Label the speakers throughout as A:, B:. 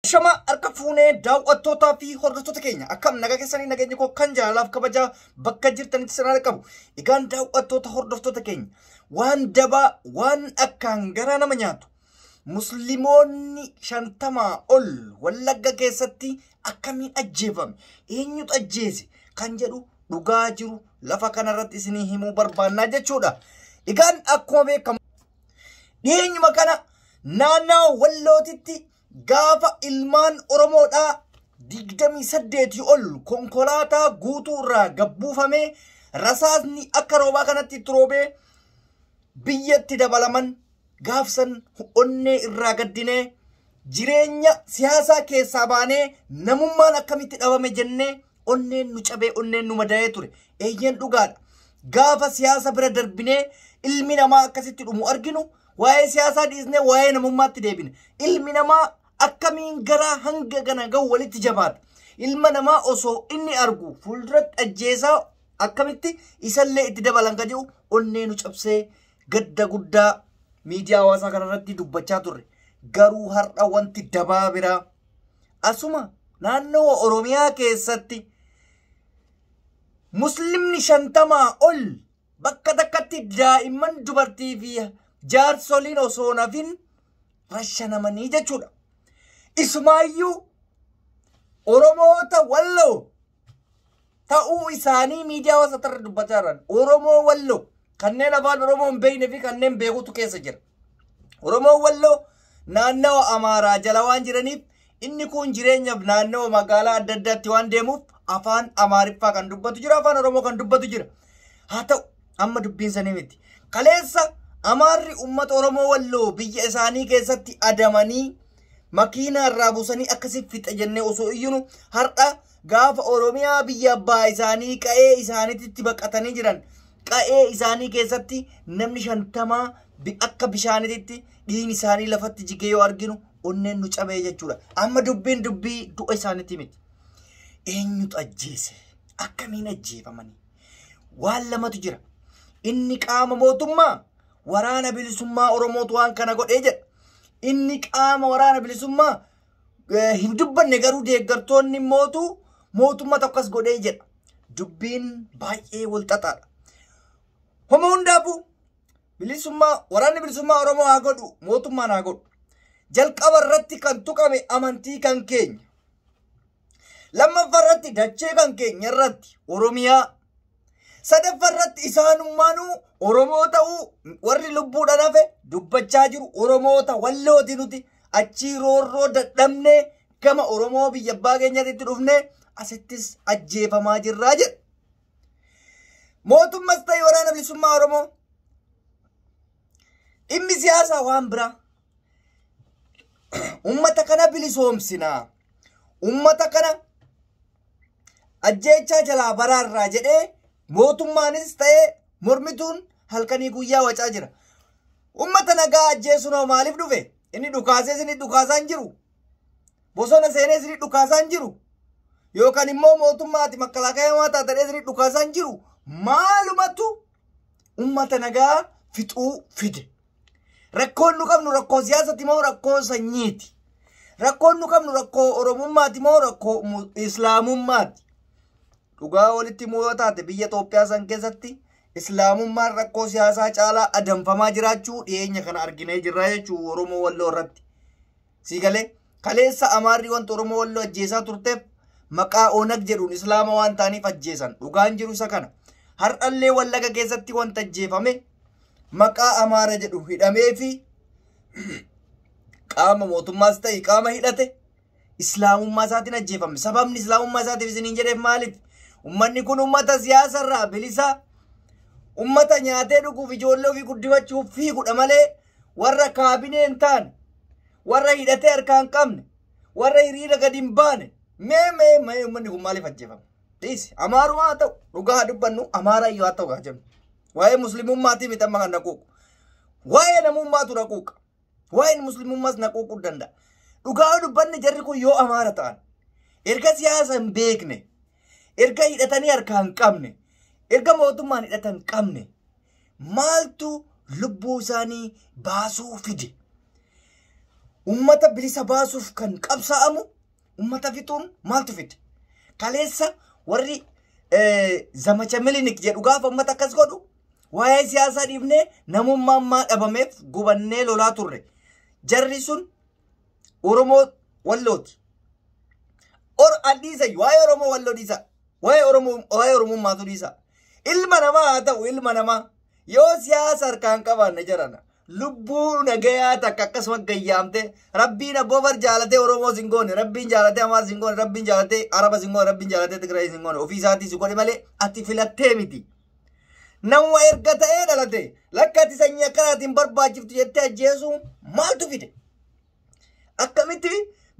A: Shama harka fuunee daawwattootaa fi hordoftoota keenya akkam nagaa keessanii nageenya koo kan jaalalaaf kabajaa bakka jirtanitti sirnaan qabu. Egaan daawwattoota hordoftoota keenya waan dabaa waan akkaan garaa nama nyaatu musliimoonni 50 ol Wallagga keessatti akkamiin ajjeefame, eenyutu ajjeese kan jedhu dhugaa jiru lafa kanarratti isinii himuu barbaannaa jechuudha. Egaan akkuma beekamu dhiyeenyuma kana naannoo Wallootitti gaafa ilmaan Oromoodhaa 28 ol konkolaataa guutuu irraa gabbuufamee rasaasni akka roobaa kanatti itti roobee biyyatti dabalaman gaafsan onnee irraa gaddinee jireenya siyaasaa keessaa baanee namummaan akkamitti dhabame jennee onneen nu cabee onneen nu madaa'ee ture. Eeyyeen dhugaadha. Gaafa siyaasa bira darbinee ilmi namaa akkasitti dhumu arginu waa'ee siyaasaa dhiisnee waa'ee namummaatti deebine. Ilmi namaa akkamiin garaa hanga kana gahu walitti jabaata. Ilma namaa osoo inni argu fuulduratti ajjeesaa akkamitti isallee itti dabalan kan jedhu onnee nu cabsee gadda guddaa miidiyaa hawaasaa kanarratti dubbachaa turre. Garuu har'a wanti dabaa biraa asuma naannoo Oromiyaa keessatti muslimni 50 ol bakka takkatti daa'imman dubartii fi jaarsoliin osoo nafin rashanamanii jechuudha. Isumaayyuu Oromoota Walloo ta'uu isaanii miidiyaa hawaasaa irra dubbachaa jiran. Oromoo Walloo kanneen afaan Oromoo hin beekne fi kanneen beekutu keessa jira. Oromoo Walloo naannawa Amaaraa jala waan jiraniif inni kun jireenyaaf naannawa magaalaa adda addaatti waan deemuuf afaan Amaariffaa kan dubbatu jira, afaan Oromoo kan dubbatu jira. Haa ta'u amma dubbiin sanii miti. Kaleessa Amaarri uummata Oromoo Walloo biyya isaanii keessatti adamanii makiinaa irraa buusanii akkasii fixa jennee osoo iyyinu har'a gaafa Oromiyaa biyya abbaa isaanii qa'ee isaaniitti baqatanii jiran qa'ee isaanii keessatti namni 50 akka bishaaniitti dhiigni isaanii lafatti jigee yoo arginu onneen nu cabee jechuudha. Amma dubbiin dubbii du'a isaaniitti miti. Eenyutu ajjeese? Akkamiin ajjeefamanii? Waan lamatu jira. Inni qaama mootummaa waraana bilisummaa Oromootu waan kana godhee jedha. Inni qaama waraana bilisummaa hin dubbanne garuu deeggartoonni mootu mootummaa tokkos godhee jedha. Dubbiin baay'ee wal xaxaadha. Homa hundaafuu bilisummaa waraanni bilisummaa Oromoo haa godhu mootummaan haa godhu. Jalqaba irratti kan tuqame amantii kan keenya. Lammaffaa irratti dachee kan keenya irratti Oromiyaa. Sadaffaa irratti isaanummaanuu Oromoo ta'uu warri lubbuudhaan hafe dubbachaa jiru Oromoota Wallooti nuti achii roorroo dadhabnee gama Oromoo biyya abbaa keenyaatti dhufnee asittis ajjeefamaa jirraa jedha. Mootummas ta'e waraana bilisummaa Oromoo dhimmi siyaasaa waan biraa. Uummata kana bilisoomsinaa. Uummata kana ajjeechaa jalaa baraarraa jedhee mootummaanis ta'ee mormituun halkanii guyyaa wacaa jira. Uummata nagaa ajjeesuun maaliif dhufe? Inni dhukaasee isin dhukaasaa hin jiru. Bosona seenee isin dhukaasaa hin jiru. Yookaan immoo mootummaati makkalaakayaa waan taatee isin dhukaasaa hin jiru. Maalumatu uummata nagaa fixuu fide? Rakkoon nu qabnu rakkoo siyaasati moo rakkoo sanyiiti? Rakkoon nu qabnu rakkoo Oromummaati moo rakkoo Islaamummaati? Dhugaa walitti himuu yoo taate biyya Itoophiyaa san keessatti Islaamummaan rakkoo siyaasaa caalaa adamfamaa jiraachuu dhiyeenya kana arginee jirra jechuu Oromoo Walloo irratti. Sii galee kaleessa Amaarri wanta Oromoo Walloo ajjeesaa turteef maqaa Onag jedhuun Islaama waan ta'aniif ajjeesan. Dhugaan jiru isa kana. Har'allee Wallaga keessatti wanta ajjeefame maqaa Amaara jedhu hidhamee fi qaama mootummaas ta'e qaama hidhate Islaamummaa isaatiin ajjeefame. Sababni Islaamummaa isaatiif isiniin jedheef maaliif? Uummanni kun uummata siyaasarraa bilisa, uummata nyaatee dhuguuf ijoollee ofii guddifachuuf fiigudha malee warra kaabinee hin taane, warra hidhatee harkaa hin qabne, warra hiriira gadi hin baane mee mee mee uummanni kun maaliif ajjeefame? Dhiisi Amaarumaa haa ta'u dhugaa haa dubbannu Amaaraa iyyuu haa ta'u haa jennu. Waa'ee muslimummaatii miti amma kan naquuqu. Waa'ee namummaatu naquuqa. Waa'een muslimummaas naquuquu danda'a. Dhugaa dubbanne jarri kun yoo Amaara ta'an erga siyaasa hin beekne, erga hidhatanii harkaa hin qabne, erga mootummaan hidhatan hin qabne maaltu lubbuu isaanii baasuu fide? Ummata bilisa baasuuf kan qabsaa'amu ummata fixuun maaltu fide? Kaleessa warri zamacha Milinik jedhu gaafa ummata akkas godhu waa'ee siyaasaa dhiifnee namummaan maa dhabameef gubannee lolaa turre. Jarri sun Oromoo Wallooti. Or an dhiisa waa'ee Oromoo Walloo dhiisa. Waa'ee Oromoo waa'ee Oromummaatu dhiisa. Ilma namaa haa ta'u ilma namaa yoo siyaasa harkaan qabaanne jarana. Lubbuu nagayaa takka akkasuma gayyaamte Rabbiin abboo bar jaalatee Oromoo sin goone, Rabbiin jaalatee Amaara sin goone, Rabbiin jaalatee Araba sin goone, Rabbiin jaalatee Tigraay sin goone, ofii isaatii si godhe malee ati filattee miti. Nama erga ta'ee dhalate lakka ati sanyii akkanaatiin barbaachiftu jettee ajjeesuu maaltu fide? Akkamitti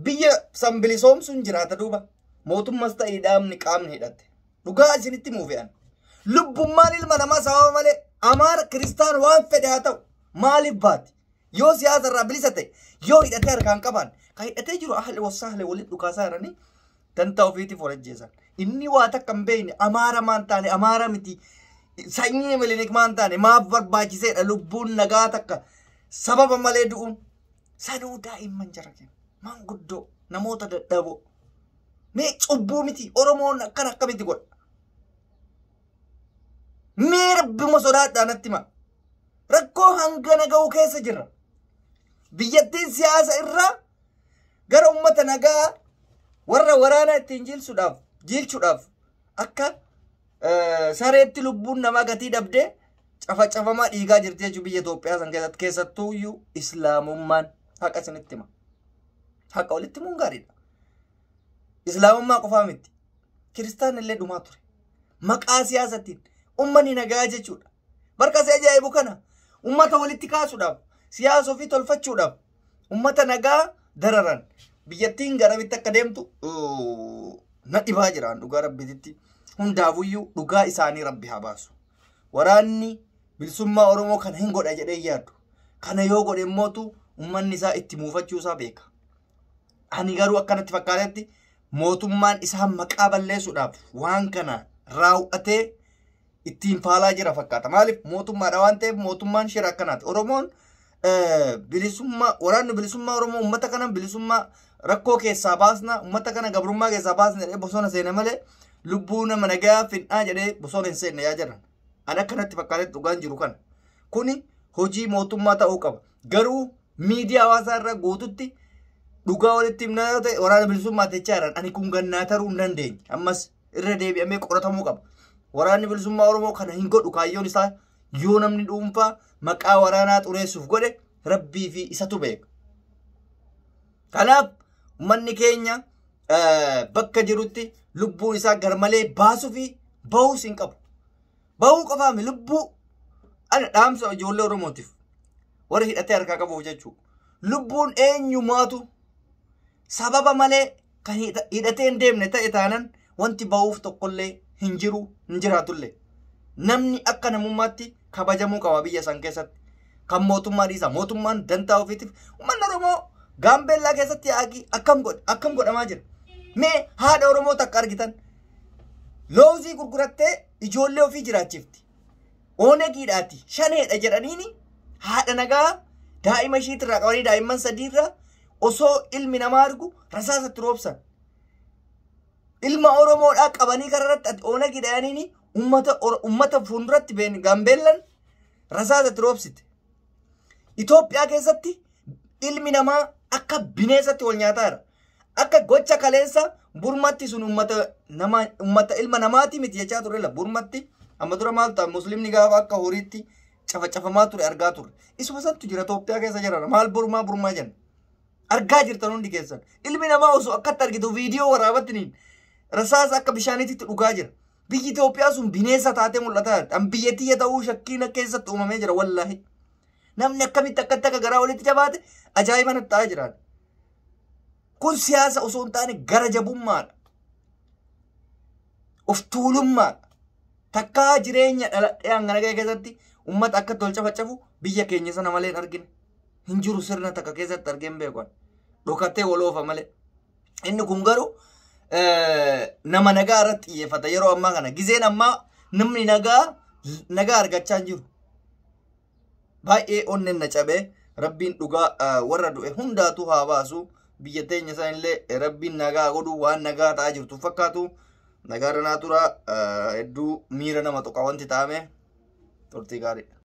A: biyya san bilisoomsuun jiraata duuba? Mootummas ta'ee dhaabni qaamni hidhatte. Dhugaa isinitti muufe'an. Lubbummaan ilma namaa sababa malee Amaara kiristaan waan fedhe haa ta'u maaliif baati? Yoo siyaasa irraa bilisa ta'e yoo hidhatee harkaan qaban kan hidhatee jiru ahli wasaahlee waliin dhukaasaa jiranii dantaa ofiitiif wal ajjeesan. Inni waa takka hin beekne Amaara maan taane Amaara miti sanyii Milinik maan taane maaf barbaachiseedha lubbuun nagaa takka sababa malee du'uun. Sanuu daa'imman jara kenna maanguddoo namoota dadhaboo mee cubbuu miti Oromoon akkana akkamitti godha? Mee rabbima sodaadhaa natti hima. Rakkoo hangana ga'uu keessa jirra. Biyyattiin siyaasa irraa gara uummata nagaa warra waraana ittiin jiilchuudhaaf akka sareetti lubbuun namaa gatii dhabdee cafacafamaa dhiigaa jirti jechuun biyya Itoophiyaa san keessatti keessattuu iyyuu islaamummaan haqa isinitti hima. Haqa walitti himuun gaariidha. Islaamummaa qofaa miti. Kiristaan illee dhumaa ture. Maqaa siyaasatiin uummanni nagaa jechuudha. Barka si ajaa'ibu kana uummata walitti kaasuudhaaf siyaasa ofii tolfachuudhaaf uummata nagaa dararan biyyattiin garamitti akka deemtu na dhibaa jiraan dhugaa rabbititti. Hundaafuyyuu dhugaa isaanii rabbi haa baasu. Waraanni bilisummaa Oromoo kana hin godha jedhee yaadu. Kana yoo godhe immootu uummanni isaa itti muufachuu isaa beeka. Ani garuu akkanatti fakkaatetti mootummaan isaa maqaa balleessuudhaaf waan kana raawwatee ittiin faalaa jira fakkaata. Maaliif mootummaadha waan ta'eef mootummaan shira akkanaati. Oromoon bilisummaa waraanni bilisummaa Oromoo uummata kana bilisummaa rakkoo keessaa baasna uummata kana gabrummaa keessaa baasna jedhee bosona seene malee lubbuu nama nagaa fin'aa jedhee bosona hin seenne yaa jiran. Ani akkanatti fakkaatetti dhugaan jiru kana. Kuni hojii mootummaa ta'uu qaba. Garuu miidiyaa hawaasaa irra guututti dhugaa walitti himnaa yoo ta'e waraana bilisummaa jechaa jiran ani kun gannaa taruu hin dandeenye. Ammas irra deebi'amee qoratamuu qaba. Waraanni bilisummaa Oromoo kana hin godhu kaayyoon isaa yoo namni dhuunfaa maqaa waraanaa xureessuuf godhe rabbii fi isatu beeka. Kanaaf uummanni keenya bakka jirutti lubbuun isaa garmalee baasuu fi bahuus hin qabu. Bahuu qofaami lubbuu ana dhaamsa ijoollee Oromootiif warra hidhatee harkaa qabuuf jechuudha. Lubbuun eenyumaatu sababa malee kan hidhatee hin deemne ta'e taanan wanti bahuuf tokkollee hin jiru hin jiraatullee. Namni akka namummaatti kabajamuu qaba biyya san keessatti. Kan mootummaa dhiisa. Mootummaan dantaa ofiitiif uummanni Oromoo Gaambeellaa keessatti yaaqii akkam godhamaa jira. Mee haadha Oromoo takka argitan loozii gurgurattee ijoollee ofii jiraachifti. Onegiidhaati shaneedha jedhaniini haadha nagaa daa'ima ishiitirraa qabanii daa'imman sadiirraa osoo ilmi namaa argu rasaasatti roobsan. Ilma Oromoodhaa qabanii karaa irratti ati Onegiidha jedhaniini uummata fuulduratti Gaambeellan rasaasatti roobsite. Itoophiyaa keessatti ilmi namaa akka bineensatti wal nyaataa jira. Akka gocha kaleessa Burmatti sun uummata ilma namaati miti jechaa turre la Burmatti amma dura maal ta'a muslimni gaafa akka horiitti cafacafamaa ture argaa turre. Isuma santu jira Itoophiyaa keessa jira maal Burmaa Burmaa jenna. Argaa jirtan hundi keessan. Ilmi namaa osoo akkatti argitu viidiyoo waraabattiniin rasaasa akka bishaaniitti dhugaa jira. Biyyi Itoophiyaa sun bineensa taatee mul'ataa jirti. An biyya tiyya ta'uu shakkiin keessatti uumamee jira wallaahi. Namni akkamitti akkatti akka garaa walitti jabaate ajaa'iba natti ta'aa jiraan. Kun siyaasa osoo hin taane gara jabummaadha. Of tuulummaadha. Takkaa jireenya dhaladhee hangana ga'e keessatti uummata akka tol cafacafu biyya keenya sana malee hin argine. Hin jiru sirna takka keessatti argeen beekan. Dhokatee wal oofa malee. Inni kun garuu nama nagaa irratti xiyyeeffata yeroo ammaa kana. Gizeen ammaa namni nagaa argachaa hin jiru. Baay'ee onneen na cabee Rabbiin dhugaa warra du'e hundaatu haa baasu. Biyya teenya isaanillee Rabbiin nagaa godhu, waan nagaa ta'aa jirtu fakkaatu. Nagaarra naa tura, hedduu miira nama tuqa wanti ta'ame. Turtii gaarii.